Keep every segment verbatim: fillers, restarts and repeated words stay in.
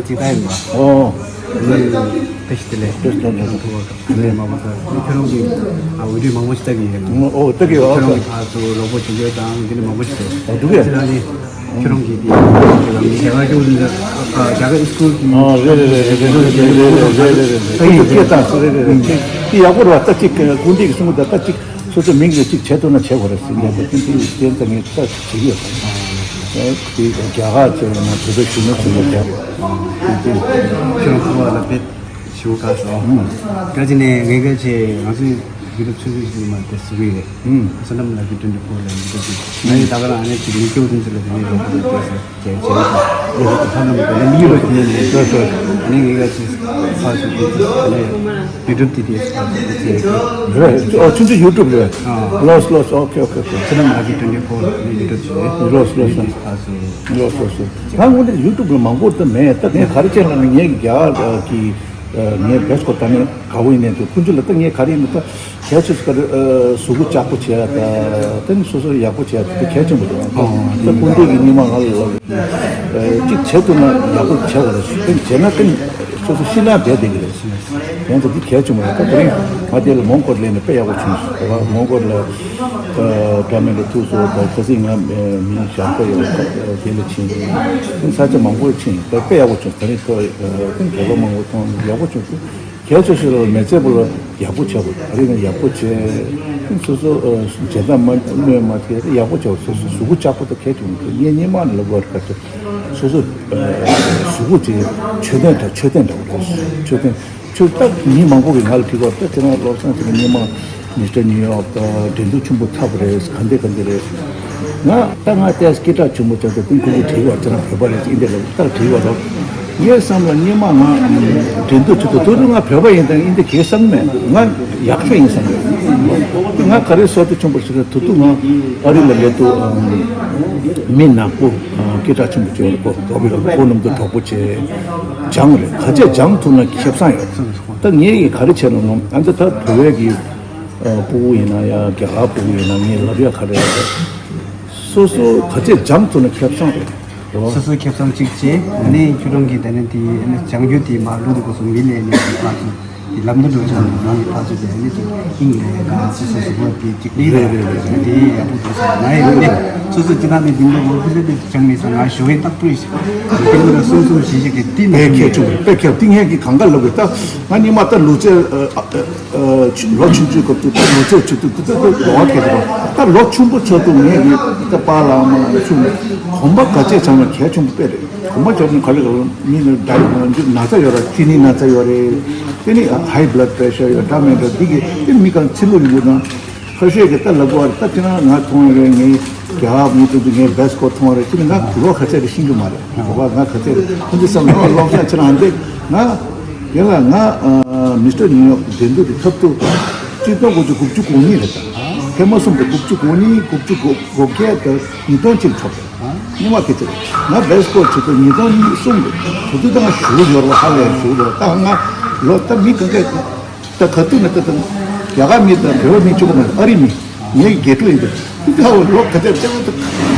ཅིག་ད་ཡིན་པ། ཨོ། ཨ་ནི་བཀྲ་ཤིས་བདེ་ལེགས། བཀྲ་ཤིས་བདེ་ལེགས། ཁྱོད་རང་ཐུགས་ཁག་ཨ་ནི་མ་པ་ད་ཁྱོད་རང་གི་ཨ་འོས་བསྡུ་མང་པོ་ཞིག་ལྟ་གི་ཡིན་ལ། ཨོ་ལྟ་གི་ཡོད། ཁྱོད་རང་གི་ཕར་ཚུར་ལོ་གོ་བྱེད་རྒྱུ་དང་འདི་ནི་མང་པོ་ཞིག་འདུག་ཨོ་འདུག་ཡ། ཁྱེད་རང་གི་དེ་རྒྱ་གར་སྐྱོ་འདི་ཨ་རྒྱ་གར་སི་ཀུལ་གི་ཨོ་རེད་རེད་རེད་རེད་རེད་རེད་རེད་རེད་རེད། ད་ཡིན་སྐད་བཏང་སོ་རེད་རེད་རེད། དེ་ཡག་པོ་རེད་བ། ད་ཅིག་ཀུན་བདེ་གི་གསུང་གི་ད་ད་ཅིག་སོ་སོ་མིང་ལ་གཅིག་བྱས་ཐུབ་ན་བྱས་དགོས་རེད་ཟེར་ནས་ད་ཐེངས་འདི་བསྟན་ཙང་ངས་ད་བྱེད་ཀྱི་ཡོད། ཨེ་དེ་རྒྱ་གར་ཚོ་ཡིན་ན་བོད་པའི་གཞོན་ནུ་ཚོ་ཡོད་རེད། དེ་དེ་ཁྱོད་རང་ཕུ་བ་ལ་བེད་ཞུ་ག་སོ། ཨུམ། ག་ཅི་ནས་ངས་ག་ཆེ་ང་ཚོའི་ཡུ་ཊུབ་ཆུང་ཆུང་ཞིག་མ་དེ་སུ་གི་རེད། ཨུམ། བསོད་ནམས་ལགས་ཀྱི་ཊུ་ཝེན་ཊི་ཕོར་ལ་ཡུ་ཊུབ་དེ་ང་ཡི་ད་ག་རང་ཨ་ནེ་ཅིག་མི་སྐྱོ་དུས་ཚོད་ལ་དེ་ནས་རོགས་པ་དེ་ཚོ། ཅེས་བྱས་ནས་ལྷ་རྣམས་ཀུན་ལ་མིའི་རོ་དེ་ནས་སོ་སོ་ནི་ངེས་ཀྱི་ཕར་ཚུར་དེ་ཚོ་ནས་ཡུ་ཊུབ་དེ་དེ་ཕར་ཚུར་དེ་ཚོ་རེད། ཨོ་ཆུང་ཆུང་ཡུ་ཊུབ་རེད། ཨ། ལོས་ལོས། ཨོ་ཁེ་ཨོ་ཁེ་ཨོ་ཁེ། ཚེ་རིང་ལགས་ཀྱི་ཊུ་ཝེན་ཊི་ཕོར་ནི་ཡུ་ཊུབ་བྱས། ལོས་ལོས། ཕར་ཚུར་ལོས་ལོས་ལོས། ང་དངོས་གནས་ཡུ་ཊུབ་ལ་མང་པོ་ད་མེད། ད་ངས་ག་རེ་བྱས་ལབ་ན་ངས་རྒྱ་གར་གྱི་ངའི་བེ་སི་ཀོ་ད་ནི་དགའ་བོ་ཡིན་ནས་དུ་ཀུན་སྤྱོད་ལ་ད་ངས་ག་རེ་ཡིན་ན་ད་གལ་ཆེ་ཤོས་ག་རེ་གཟུགས་པོ་ལྕགས་པོ་བྱས་ད་དེ་ནི་སོ་སོ་ཡག་པོ་བྱས་ད་དེ་གལ་ཆེན་པོ་རེད། ད་ཀུན་སྤྱོད་ཀྱི་སྙིང་མ་ང་ལ་ལབ་གཅིག་བྱེད་ཐུབ་ན་ཡག་པོ་བྱས་པ་རེད། དེ་བྱས་ན་དེ་ནི་སོ་སོ་ཤི་ན་བསྡད་བསྡད་ཀྱི་རེད། དེ་ཚོ་དེ་གལ་ཆེན་པོ་རེད། ད་དེ་རིང་ང་དེ་ལ་མོན་གྷོ་ལ་སླེབས་ནས་དཔེ་ཡག་པོ་བྱུང་སོང་། མོན་གྷོ་ལ་ཨ་འདྲ་མིན་ལ་ཐུག་སོང་། ད་ཁ་སང་ང་མི་ཞབས་ཏོག་ཡོད་དེ་ལ་ཕྱིན། ས་ཆ་མང་པོར་ཕྱིན། ད་དཔེ་ཡག་པོ་བྱུང་། ད་རིང་ཐོག་ཨ་ཐེངས་བོད་པ་མང་པོ་མཐོང་ཡག་པོ་བྱུང་སོང་། གལ་ཆེ་ཤོས་ལ་མི་ཚེ་པོ་ལ་ཡག་པོ་བྱ་དགོས། ད་རིང་ཡག་པོ་བྱས། སོ་སོ་ཨ་ཇེ་དྲག་མ་གནོད་མ་བྱས་ཡག་པོ་བྱ་དགོས། སོ་སོ་གཟུགས་པོ་ལྕགས་པོ་དང་ཁྱད་ཅིག་མི་འདུག་ངས་སྔོན་མ་ནས་ལབ་པ་རེད། སོ་སོ་ཨ་གཟུགས་པོ་དེ་མཆོད་རྟེན་དང་མཆོད་རྟེན་འདྲ་བོ་རེད། མཆོད་རྟེན། ཁྱོད་ད་མི་མང་པོ་གིས་ང་ལ་དྲིས་པ། ད་ཁྱེད་རང་བློ་བཟང་ཁྱེད་རང་སྔོན་མ་མི་སི་ཊར་ནིའུ་ཡོག་དང་འགྲན་བསྡུར་ཆེན་པོ་འཐབ་པ་རེད། ག་འདྲ་ག་འདྲ་རེད། ང་ད་ང་ཏོག་ཙམ་སྐད་གྲགས་ཆེན་པོ་ཆགས་ཚར་དུས་ཁོང་གིས་དྲིས་པ། ཁྱེད་རང་བོད་པ་རེད་ཨིན་ཏེ་ལབ་ད་དྲིས་པ་རོགས། ངའི་བསམ་ལ་སྔོན་མ་ང་འགྲན་བསྡུར་བྱེད་དུས་དུས་རྒྱུན་ང་བོད་པ་ཡིན་དང་ཨིན་ཏེ་གའི་བསམ་མེད། ང་ཡག་ཤོས་ཡིན་བསམ་རེད། ང་ག་རེ་བསོད་བདེ་ཆེན་པོ་ཞིག་རེད། དུས་དུས་ང་ཨ་རི་ལ་སླེབས་དུས་མི་ནག་པོ་སྐད་གྲགས་ཆེན་པོ་བྱས་པ་ཁོ་ཁོ་རྣམས་ཚོ་གྲོགས་པོ་བྱས། སྦྱངས་རེད། ག་ཚད་སྦྱངས་ཐུབ་ན་ཁེ་བཟང་ཡོད། ད་ངས་ཡི་ག་རེ་བྱས་ན་ནོ། ཨ་ད་ད་བོད་པའི་གི་ཨ་ཕྲུ་གུ་ཡིན་ན་ཡང་རྒྱ་གར་ཕྲུ་གུ་ཡིན་ན་ངས་ལབ་ཡ་ག་རེ་རེད། སོ་སོ་ག་ཚད་སྦྱངས་ཐུབ་ན་ཁེ་བཟང་རེད། རེད་བ། སོ་སོ་ཁེ་བཟང་གཅིག་བྱས། ཨ་ནི་ཁྱོད་རང་གི་ད་ནི་དེ་ཨ་ནི་སྦྱང་རྒྱུ་དེ་མ་ལུས་དུ་གོ་སོང་། མི་ལས་ནས་དེ་ཕར་ཚུར་དེ་ལམ་དུ་འགྲོ་ཆ་ནས་རང་གི་ཕར་ཚུར་དེ་ཨ་ནི་དེ་ཨིན་ལས་ག་སོ་སོ་གཟུགས་པོ་དེ་གཅིག་ལས་རེད་རེད་རེད། དེ་ཡག་པོ་འདུག་ཟེར། ང་ཡི་ངོས་ནས་སོ་སོ་སྤྱི་བཏང་ནས་འདི་འདྲ་མོ་ཁུ་ཚེ་དེ་སྦྱངས་མེད་ཙང་ང་ཞོགས་ཀས་ཏག་ཏུ་ཡིན་ཞིག་དེ་ལ་གསུམ་གསུམ་བཞི་བཞི་གི་ཏིན་དཔེ་ཁྱད་ཆུང་རེད། དཔེ་ཁྱད་ཏིན་ཧེ་གི་གང་ག་ལབ་དགོས། ད་ང་སྔོན་མ་ད་ལུས་རྩལ་ཨ་ཨ་ཨ་ལོ་ཆུང་ཆུང་སྐབས་དུས་ད་ལུས་རྩལ་བྱེད་དུས་དུས་ད་ད་ལོ་ག་གལ་ཆེ་བ། ད་ལོ་ཆུང་པོ་ཆགས་དུས་ངས་གི་ད་པཱ་ལགས་མ་ལགས་ཆུང་གོམ་པ་ག་ཚད་བྱུང་ན་གལ་ཆེན་པོ་དཔེ་རེད། གོམ་པ་བྱུང་ན་ག་རེ་ག་རེ་མི་ནི་ད་ཡོད་ན་ན་ཚ་ཡོད་ར། ཅི་ནི་ན་ཚ་ཡོད་རེད། དེ་ནི་ཧའི་བྷ་ལཌ་པེ་རེ་ཤར་ཡོད་འདྲ་མེད་འདྲ་འདི་གི་དེ་མི་གང་ཚི་ལུ་ཡོད་ན། ཁ་ཤས་ཀྱིས་ད་ལབ་པ་རེད། ད་ཁྱེད་རང་ང་མཐོང་ཡོད་རེད། ངས་རྒྱ་གར་མི་དེ་ཚོ་ངའི་བེ་སི་ཀོ་མཐོང་རེད། ཁྱེད་ནི་ང་ལོ་ག་ཚད་རེད་ཤེས་ཀྱི་མ་རེད། གོ་བ་ང་ག་ཚད་རེད་ཁོང་ཚོས་བསམ་ལོ་ལོ་ས་ཁྱེད་རང་འདི་ང་ཡིན་ལ་ང་ཨ་མི་སི་ཊར་ནིའུ་ཡོག་འགྲན་བསྡུར་དེ་འཐབ་དུས་གཅིག་སྟོང་དགུ་བརྒྱ་དགུ་བཅུ་གོ་གཉིས་རེད། ད་ཐེངས་མ་གསུམ་དུ་དགུ་བཅུ་གོ་གཉིས་དགུ་བཅུ་གོ་བརྒྱད་དང་ཉིས་སྟོང་གཅིག་འཐབ་རེད། སྔོན་མ་སྐད་ཆ་རེད། ང་བེ་སི་ཀོ་བྱེད་དུས་ཉིས་སྟོང་གཉིས་གསུམ་རེད། དེ་དུས་ད་ང་ཞུགས་ཡོད་རེད། ཧ་ལས་ཞུགས་རེད། ད་ང་ལོ་ད་མི་གང་ག་ད་ག་དུས་ནས་ད་ད་རྒྱ་གར་མི་དང་བོད་པ་མི་གཅིག་པ་མ་རེད། ཨ་རི་མི་ངའི་དགེ་ཕྲུག་ཡིན་དུས་ད་ལོ་ག་ཚད་ལྟ་བུ་ད་ག་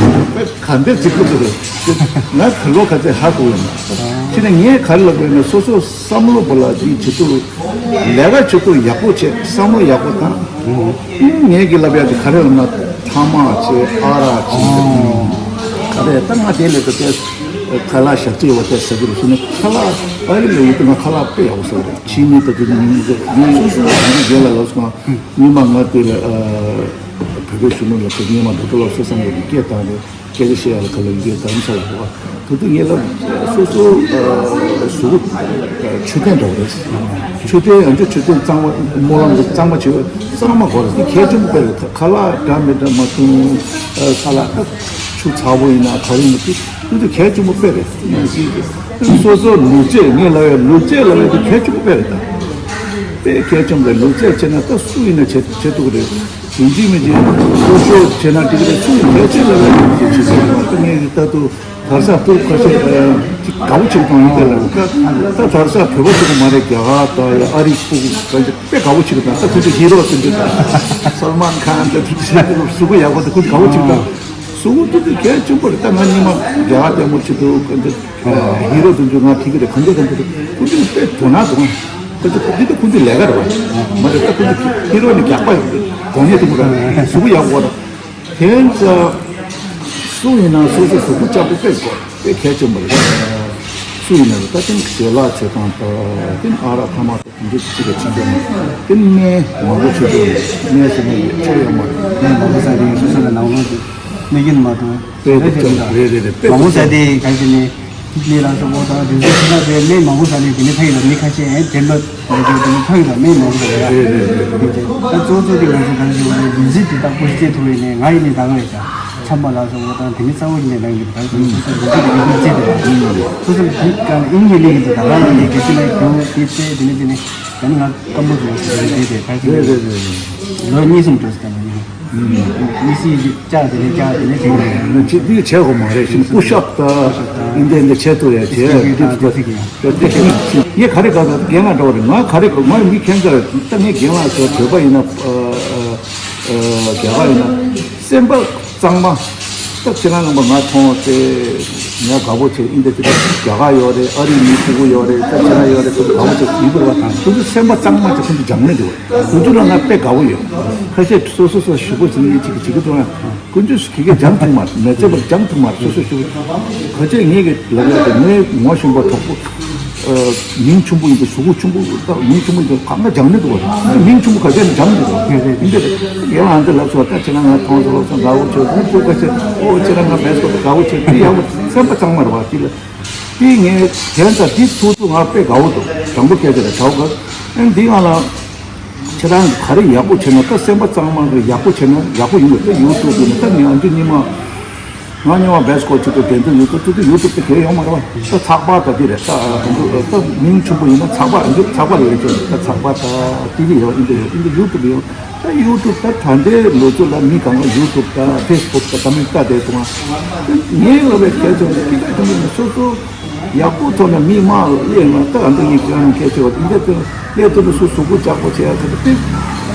འདྲས་བརྩི་དགོས་ཀྱི་རེད། ང་ད་ལོ་ག་ཚད་ཧ་གོ་ཡོད་མ་རེད། ཁྱེད་ནས་ངས་ག་རེ་ལབ་དགོས་ན་སོ་སོ་བསམ་བློ་བ་ལ་འདི་བྱེད་དུས་ལས་ཀ་བྱེད་དུས་ཡག་པོ་བྱེད། བསམ་བློ་ཡག་པོ་བཏང་། ངས་ཀྱི་ལབ་ཡག་དེ་ག་རེ་ལབ་ན་ཐ་མག་བྱེད། ཨ་རག་བྱེད། ག་རེ་ད་ང་དེ་ལས་ཀ་དེ་ཁ་ལག་ཞག་ཚི་ཡོད་པ་དེ་ཟ་གི་རེད་ཟེར་ནས་ཁ་ལག་ཨ་རི་ལ་ཡོད་དུས་ང་ཁ་ལག་དཔེ་ཡག་པོ་ཟ་གི་རེད། ཕྱིའི་མི་ད་དེ་ནི་ངས་སོ་སོ་ང་རྒན་ལ་ལབ་སོང་། སྔོན་མ་ང་དེ་ལ་བོད་པའི་གཞོན་ནུ་ལ་དེ་སྔོན་མ་ཌོག་ཊར་བློ་བཟང་སེང་གེ་གིས་སྐད་བཏང་རེད། སྐད་ཆ་བཤད་ཡག་ལ་ཁ་ལག་ཡོད་དམ་ས་ལ་གོ། དེ་དུས་ངས་ལབ་སོ་སོ་གཟུགས་མཆོད་རྟེན་འདྲ་བོ་རེད། མཆོད་རྟེན་ཡང་བསྐྱར་མཆོད་རྟེན་གཙང་མ་སྨོན་ལམ་གྱི་གཙང་མ་བྱེད་པ་གཙང་མ་དགོས་རེད། དེ་གལ་ཆེན་པོ་དཔེ་རེད། ཁ་ལག་འདྲ་མི་འདྲ་མ་འཐུང་། ཁ་ལག་ད་ཆུ་ཚ་པོ་ཡིན་ན་ག་རེ་ཡིན་ན་དེ་དེ་དུས་གལ་ཆེན་པོ་དཔེ་རེད། སོ་སོ་ལུས་རྩལ་ངས་ལབ་ཡག་ལུས་རྩལ་ལབ་ཡག་དེ་གལ་ཆེན་པོ་དཔེ་རེད། ད་དཔེ་གལ་ཆེན་པོ་རེད། ལུས་རྩལ་བྱས་ན་ད་སུ་ཡིན་ན་བྱེད་བྱེད་ཐུབ་ཀྱི་རེད། ཡིན་གཅིག་མིན་གཅིག་སློབ་སྦྱོང་བྱས་ན་འགྲིག་གི་རེད། ཚུར་ལས་བྱེད་ལ་ལས་ཀྱི་བྱེད་ཚུལ་མ་གཏོགས་ངས་ཀྱི་ལྟ་དུས་དར་ས་སྤུ་གུ་ཁ་ཤས་ཅིག་དགའ་པོ་བྱེད་དང་ཡིན་དེ་ལ་ད་ད་དར་ས་བོད་པ་ཚོ་གི་མ་རེད། རྒྱ་གར་དང་ཡ་ཨ་རི་སྤུ་གུ་ག་ཚོད་དཔེ་དགའ་པོ་བྱེད་དང་ད་ཁོ་ཚོ་ཧི་རོ་དེ་འདྲ་དང་སལ་མཱན་ཁཱན་དེ་ཚོ་གཟུགས་པོ་ཡག་པོ་དེ་ཁོ་ཚོ་དགའ་པོ་བྱེད་དང་། གཟུགས་པོ་དེ་དུས་གལ་ཆེན་པོ་རེད། ད་ང་སྔོན་མ་རྒྱ་གར་ལྟད་མོ་བྱེད་དུས་ཀྱི་འདི་ཧི་རོ་དེ་ཚོ་ང་ཁྲིད་ཀྱི་རེད། གང་ཅི་གང་ཅི་རེད། ཁོ་ཚོ་དཔེ་དོ་སྣང་དང་ཁོ་ཚོ་འདི་དུས་ཁོ་ཚོའི་ལས་ཀ་རེད་བ། མ་རེད། ད་ཁོ་ཚོ་ཧི་རོ་ནི་རྒྱག་པ་གོང་ནས་དུ་མ་རེད། གཟུགས་པོ་ཡག་པོ་རེད། དེ་ཚོ་སུ་ཡིན་ན་སོ་སོ་གཟུགས་པོ་ལྕགས་པོ་དཔེ་དགོས། དཔེ་གལ་ཆེན་པོ་རེད། སུ་ཡིན་ན་རེད། ད་དེ་ཞལ་ལག་བྱེད་སྟངས་དང་དེ་ཨ་རག་ཐ་མག་དང་དེ་འདྲ་ཅིག་ལ་ཕྱིན་པ་ན་དེ་སྨན་མང་པོ་བྱེད་དགོས། སྨན་ཟེར་ན་ཡོད་ཆོག་ཡོད་མ་རེད། སྨན་མང་པོ་ཟ་དེ་སོ་སོ་ལ་ནང་ལོགས་ཀྱི་གནོད་སྐྱོན་མ་གཏོགས་དཔེ་དེ་ཚོ་རེད་རེད་རེད། དཔེ་མང་པོ་ཟ་དེ་ག་ཟེར་ནས་ཀིཌ་ནི་ལ་སོགས་པ་དང་དེ་ཚོ་ཁྱི་ལ་དེ་སྨན་མང་པོ་ཟ་ནས་དེ་ནི་ཕ་ཡི་ལ་མི་ཁ་ཤས་ཨེ་དེ་ལ་ལ་དེ་དེ་ནི་ཕ་ཡི་ལ་སྨན་མང་པོ་ཟ་རེད། རེད་རེད་རེད། ད་གཙོ་བོ་གཙོ་དེ་ང་ཚོ་ག་ཟེར་བ་ལ་ལུས་རྩལ་དེ་དག་པོ་ཤེས་ཐུབ་ཡིན་ནས་ང་ཡིན་ནས་ད་ག་རེད་ཤག་ཆམ་པ་ལ་སོགས་པ་དང་དེ་ནི་གཙོ་བོ་ཡིན་ནས་ལ་ཡིན་ད་སོ་སོ་ལུས་རྩལ་དེ་ཡིན་ན་རྩལ་དེ་ལ་སོ་སོ་ལུས་ཀ་ཨིན་ཡིན་ནས་ཡིན་དུ་ད་ག་རེད། དེ་ག་ཅི་ལ་གྱོང་དེ་རྩལ་དེ་ནི་དེ་ནི་ད་ནི་ང་སྐམ་པོ་བཟོས་ཟེར་དེ་དེ་ད་རེད་རེད་རེད། ལོ་གཉིས་གསུམ་འགྲོ་ཟེར་ད་ནི། མི་སྲིད་ཀྱི་ལྕགས་དེ་ནས་ལྕགས་དེ་ནས་བྱེད་ཀྱི་ཡོད། ཅི་འདི་བྱེད་དགོས་མ་རེད། ཤིང་པུ་ཤབ་དང་ཨིན་དེ་འདི་བྱེད་ཐུབ་ཡ་བྱེད་ཡ་འདི་ཐུབ་ཡ། ངས་ག་རེ་ག་རེ་རྒན་ལགས་འདྲ་བ་རེད། ང་ག་རེ་ག་ང་མི་ཁྱེད་ཚོ་ལ་ད་ངས་རྒན་ལགས་ཚོ་བོད་པ་ཡིན་ན་རྒྱ་གར་ཡིན་ན་སེམས་པ་གཙང་མ། ད་ཁྱེད་རང་རྣམ་པ་ང་མཐོང་སྟེ་ང་དགའ་པོ་བྱེད། ཨིན་དེ་དེ་རྒྱ་གར་ཡོད་རེད། ཨ་རི་མི་ཕྲུ་གུ་ཡོད་རེད། ད་ཁྱེད་རང་ཡོད་རེད། ཁོ་ཚོ་དགའ་པོ་བྱེད་ཡིན་པར་བ་དང་ཁོ་ཚོ་སེམས་པ་གཙང་མ་བྱེད། ཁོ་ཚོ་སྦྱང་ནས་འདུག་ཁོ་ཚོ་ལ་ང་དཔེ་དགའ་པོ་ཡོད། ཁ་ཤས་སོ་སོ་སོ་ཞུ་སྒོ་ཟིན་གྱི་ཅིག་བྱེད་ཀྱི་འདུག་ན། དཀོན་མཆོག་གི་གེ་སྦྱང་ཐུབ་མ་རེད། མི་ཚེ་བར་སྦྱང་ཐུབ་མ་རེད། སོ་སོ་ཞུ་ག་ཅེ་ངེད་ཀྱི་ལ་ལ་དེ་ངའི་ངོ་ཤེས་པ་གྲོགས་པོ་མིང་ཆུང་པོ་ཡིན་པ་གཟུགས་པོ་ཆུང་པོ་ད་མིང་ཆུང་པོ་ཡིན་པ་གང་ག་སྦྱང་ནི་འདུག་བ། མིང་ཆུང་པོ་ག་ཅེ་སྦྱང་འདུག་བ། ཡིན་དེ་ཡང་ཨ་འདི་ལབ་སོང་། ད་ཁྱེད་རང་ང་མཐོང་སོང་ལབ་སོང་དགའ་བོ་བྱོས། ཁོང་ཁོ་ག་ཅེ་ཨོ་ཁྱེད་རང་ང་བེས་ཀོ་དགའ་བོ་བྱོས། དེ་ཡག་པོ་སེམས་པ་གཙང་མ་རེད་བ། དེ་ལ་དེ་ངས་དེ་ད་དེ་ཐུག་ཐུག་ང་དཔེ་དགའ་བོ་འདུག་དྲང་པོ་སྐད་ཆ་རེད། དྲང་པོ་ག་ཨ་འདི་ང་ལ། ཁྱེད་རང་ག་རེ་ཡག་པོ་བྱས་ན་ད་སེམས་པ་གཙང་མ་གི་ཡག་པོ་བྱས་ན་ཡག་པོ་ཡིན་པ་ད་ཡུ་ཊུབ་ཡིན་ན་ད་ངས་ཨ་འདི་ཉི་མ་ང་ཉི་མ་བེས་ཀོ་ཆེད་དུ་དེ་ཚོ་ཡུ་ཊུབ་ཏུ་ཡུ་ཊུབ་དེ་གས་ཡོང་མ་རེད་བ། ད་ཚགས་པར་ད་འདི་རེད། ད་ད་མིང་ཆུང་པོ་ཡིན་ན་ཚགས་པར་ཨ་འདི་ཚགས་པར་ལ་ཡོད་ཅེས་ད་ཚགས་པར་ད་ཏི་ཝི་ཡོད་ཨིན་དེ་ཡོད་ཨིན་དེ་ཡུ་ཊུབ་ཡོད། ད་ཡུ་ཊུབ་ད་ད་ལྟའི་ལོ་ཚོད་ལ་མི་གང་ག་ཡུ་ཊུབ་ད་ཕེ་སི་བུག་ད་ད་མི་ལྟ་བསྡད་སོང་ང་། ངའི་ལབ་པའི་སྐད་ཆ་ནི་ཀི་ད་ད་མི་སོ་སོ། ཡག་པོ་ཐོག་ནས་མི་མང་ལ་སླེབས་ན་ད་ཨ་འདི་ཡིན་ཁྱེད་རང་སྐད་ཆ་བ་འདི་འདྲ་དེ་སླེབས་ཐུབ་ན་སུ་གཟུགས་པོ་ལྕགས་པོ་བྱེད་ཡག་ཚོད་དཔེ་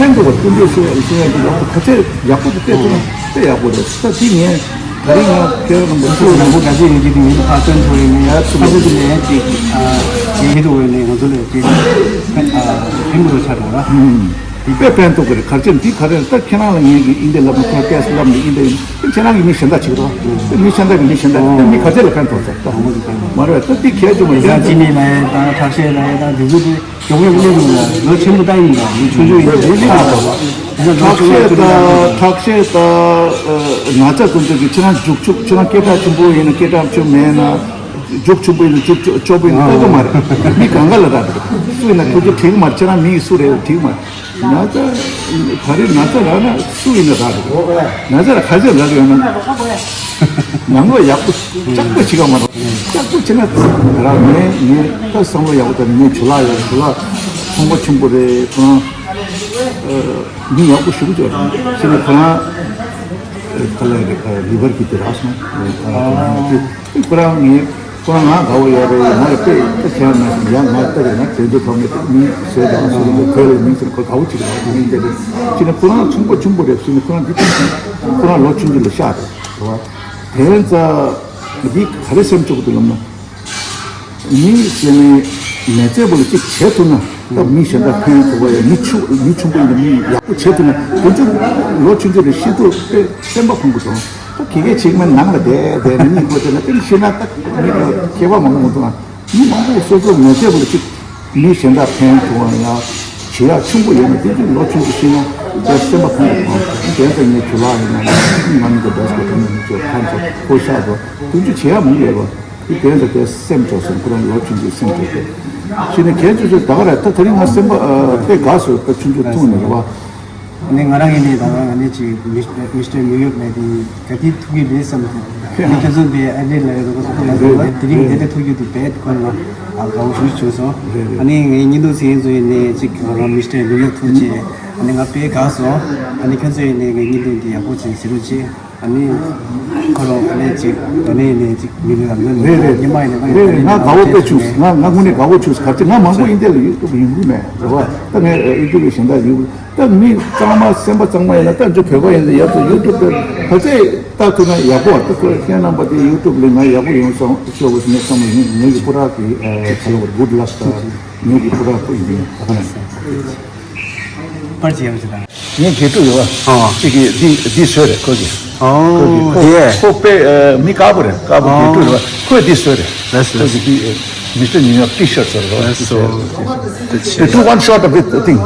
ཕན་ཐོགས་པ་སྐུ་མདུན་སུ་ཡང་སུ་ཡང་འདི་ཡག་པོ་ག་ཚད་ཡག་པོ་དེ་སླེབས་ཐུབ་ན་དཔེ་ཡག་པོ་རེད། ད་འདི་ངས་ད་རིང་ང་ཁྱེད་རང་རྣམ་པ་སུ་ཡག་པོ་ག་ཚད་ཡོད་ཀྱི་དེ་ངས་ཕར་སྟོན་ཐུབ་ཡོད་མེད་ཡ་ཚུལ་ཁ་ཚད་དེ་ལས་ཅིག་ཡིན་དུ་འོས་ནས་ང་ཚོ་ལས་ཅིག་ཕན་ཐོགས་ཆགས་འགྲོ་ལ། དཔེ་ཕན་ཐོགས་ཀྱི་རེད། ག་རེ་བྱས་ན་འདི་ག་རེ་ད་ཁྱེད་རང་ལ་ངས་ཀྱི་ཨིན་དེ་ལབ་ན་ཁོ་ཏེས་ལབ་ནས་ཨིན་དེ་ཡིན། ཁྱེད་རང་གི་མི་གཞན་དག་ཅིག་རེད་བ། མི་གཞན་དག་གི་མི་གཞན་དག་དེ་མི་ག་ཚད་ལ་ཕན་ཐོགས་ཚར་ད། མ་རེད་བ། ད་འདི་གལ་ཆེ་མ་རེད། ཡ་ཅི་ནས་ལ་ཡ་ད་ཁྲག་ཤེད་ལ་ཡ་ད་འདི་ཚོ་དེ་ཇོག་ཡོད་ལས་རུང་ལ་ལོ་ཆེན་པོ་ད་ཡིན་ད་མི་ཆུང་ཆུང་ཡིན་ད་ལས་ལས་རུང་ད་ད་ལོ་ཆུང་ཆུང་ད་ཁྲག་ཤེད་ད་ན་ཚ་ཀུན་ཚོད་ཀྱི་ཁྱེད་རང་རྒྱུག་ཆུག་ཁྱེད་རང་སྐད་གྲགས་ཆེན་པོ་ཡིན་ན་སྐད་གྲགས་ཆེན་མེད་ན། རྒྱུག་ཆུང་པོ་ཡིན་ན་རྒྱུག་སྐྱོ་སྐྱོ་པོ་ཡིན་ན་ལྟ་གི་མ་རེད། མི་གང་ག་ལ་རག་གི་རེད། སུ་ཡིན་ན་ཁོ་ཚོ་དྲིས་གི་མ་རེད། ཁྱེད་རང་མི་ཡི་སུ་རེད་དྲིས་གི་མ་རེད། ན་ཚ་ག་རེ་ན་ཚ་རག་ན་སུ་ཡིན་ན་རག་གི་རེད། ན་ཚ་ར་ག་ཚོད་རག་གི་ཡོད་ན་ནང་ལོགས་ཡག་པོ་ལྕགས་པོ་བྱེད་ག་མ་རེད། ལྕགས་པོ་བྱེད་ན་རག་ངས་ངས་ད་བསམ་བློ་ཡག་པོ་བཏང་ངས་ཇོ་ལགས་ཡོད་ཇོ་ལགས་ཚོང་པ་ཆེན་པོ་རེད། ཁོ་རང་མི་ཡག་པོ་ཞེ་པོ་ཅིག་རེད། ཁྱེད་ནས་ཁོ་རང་ག་ལ་རེད་ལི་ཝར་གྱི་དེ་རག་སོང་། ཁོ་རང་ངས། ཁོ་རང་ང་དགའ་བོ་ཡོད་རེད། ང་ལ་དཔེ་ད་ཁྱེད་རང་ན་ཡང་ང་ལྟ་རེད་ན་དེ་ཚོ་ཐོག་ནས་མི་བཟོས་དང་སུ་རེད་ཁོས་ལ་མིང་ཟེར་ཁོ་དགའ་བོ་ཅིག་རེད་མིང་དེ་རེད། ཁྱེད་ནས་ཁོ་རང་ཆུང་པོ་ཆུང་པོ་རེད་ཟེར་ནས་ཁོ་རང་འདི་ཁོ་རང་ལོ་ཆུང་ཆུང་ལ་ཤག་རེད་རེད་བ། དེ་ཙ་འདི་ག་རེ་སེམས་སྐྱོ་པོ་འདུག་ལབ་ན། མི་ཟེར་ནས་མི་ཚེ་བོ་ལ་ཅིག་བྱེད་ཐུབ་ན་ད་མི་གཞན་དག་ཕན་ཐོགས་པ་ཡ་མི་ཆུང་མི་ཆུང་པོ་ཡིན་ན་མི་ཡག་པོ་བྱེད་ཐུབ་ན་དེ་ཚོ་ལོ་ཆུང་ཆུང་རེད་ཤི་ཐུབ་དཔེ་སེམས་པ་ཕངས་པོ་དང་། ད་གི་གེ་ཆིག་མའི་ནང་ལ་བསྡད་བསྡད་ནས་གཉིད་ཁུག་བྱས་ན་དེ་ཤི་ན་ད་མི་ལ་ཁྱད་པར་མང་པོ་མི་འདུག་ཨ། མི་མང་པོ་སོ་སོ་མི་ཚེ་བོ་ལ་ཅིག་མི་གཞན་དག་ཕན་ཐོགས་པ་ཡ་བྱེད་ཡག་ཆུང་པོ་ཡོད་ན་དེ་ཚོ་ལོ་ཆུང་ཆུང་ཤི་ན་དེ་སེམས་པ་ཕངས་པོ་དང་། དེ་ཚོ་ངའི་ཇོ་ལགས་ཡིན་ན་ང་མི་འདུག་བེས་ཀོ་ཐོག་ནས་མི་ཚོ་ཕན་ཚོགས་ཁོ་ཤག་འགྲོ་དེ་ཚོ་བྱེད་ཡག་མང་པོ་ཡོད་རེད། དེ་དོན་དུ་དེ་སེམས་སྐྱོ་སོང་། ཁོ་རང་ལོ་ཆུང་ཆུང་སེམས་སྐྱོ་སོང་། ཤི་ནས་གལ་ཆེ་ཤོས་ད་ག་རེད། ད་དེ་རིང་ང་སེམས་པ་ཨ་དཔེ་དགའ་སོང་། ད་ཆུང་ཆུང་ཐུང་ནས་རེད་བ། ཨ་ནི་ང་རང་ཡིན་ནས་ད་ང་ནི་ཅིག་མི་མི་སི་ཊར་ནིའུ་ཡོག་ལ་དེ་ག་དུས་ཐུག་གི་རེད་བསམ་སོང་། ཨ་ནི་ཁྱོད་ཚོ་དེ་ཨ་ནི་ལ་ཡོད་ཁོ་ཚོ་ཐུག་ལ་སོང་བ་དེ་རིང་དེ་དེ་ཐུག་རྒྱུ་དེ་དཔེ་ཁོ་ན་ཨ་དགའ་བོ་ཞུ་བྱུང་སོང་། ཨ་ནི་ངའི་བརྙན་ཐུང་གཟིགས་མཁན་ཚོ་ཡིན་ནས་ཅིག་ང་རང་མི་སི་ཊར་ནིའུ་ཡོག་ཐུག་ཅེས་ཨ་ནི་ང་དཔེ་དགའ་སོང་། ཨ་ནི་ཁྱོད་ཚོ་ཡིན་ནས་ངའི་བརྙན་ཐུང་དེ་ཡག་པོ་ཅིག་གཟིགས་རོགས་བྱེད། ཨ་ནི། ཁོ་རང་ནས་ཅིག་དེ་ནས་ནས་ཅིག་མི་ལ་ལ་རེད་རེད། ཉི་མ་ཡིན་ན་རེད་རེད། ང་དགའ་བོ་དཔེ་བྱུང་། ང་ང་དངོས་གནས་དགའ་བོ་བྱུང་། ག་ཅི་ང་མང་པོ་ཨིན་ཇི་ལ་ཡུ་ཊུབ་ཡོང་གི་མེད་རེད་བ། ད་ངས་ཡུ་ཊུབ་ལ་གཞན་དག་ཡོད། ད་མི་གཙང་མ་སེམས་པ་གཙང་མ་ཡིན་ན། ད་འཇུ་བོད་པ་ཡིན་ན་ཡག་ཏུ་ཡུ་ཊུབ་དེ་ག་ཚད་ལྟ་ཐུབ་ན་ཡག་པོ། ད་ཁོས་ཁྱེད་རྣམ་པ་དེ་ཡུ་ཊུབ་ལས་ང་ཡག་པོ་ཡོང་སོང་ཤོག་གི་ངས་བསམ་བློ་ཡིན། ངེད་ཀྱི་སྤུ་རག་གི་ཨ་བྱས་པ་good luck ད་ངེད་ཀྱི་སྤུ་རག་པོ་ཡིན་ད་ག་ནས། པར་ཅི་ཡག་ཅི་དང་། ངའི་དགེ་ཕྲུག་ཡོད་བ། ཨོ། གཅིག་གིས་འདི་འདི་བཟོས་རེད་ཁོ་གིས། ཁོ་གིས་ཨོ། ཁོ་ཡེ། ཁོ་དཔེ་ཨ་མི་དཀར་པོ་རེད། དཀར་པོ་དགེ་ཕྲུག་རེད་བ། ཁོས་འདི་བཟོས་རེད། That's ཁོ་གིས་འདི་ཨ་Mister New York T-shirt བཟོས་རེད་བ། That's འདི་བཟོས་རེད། They do one shot of it, I think.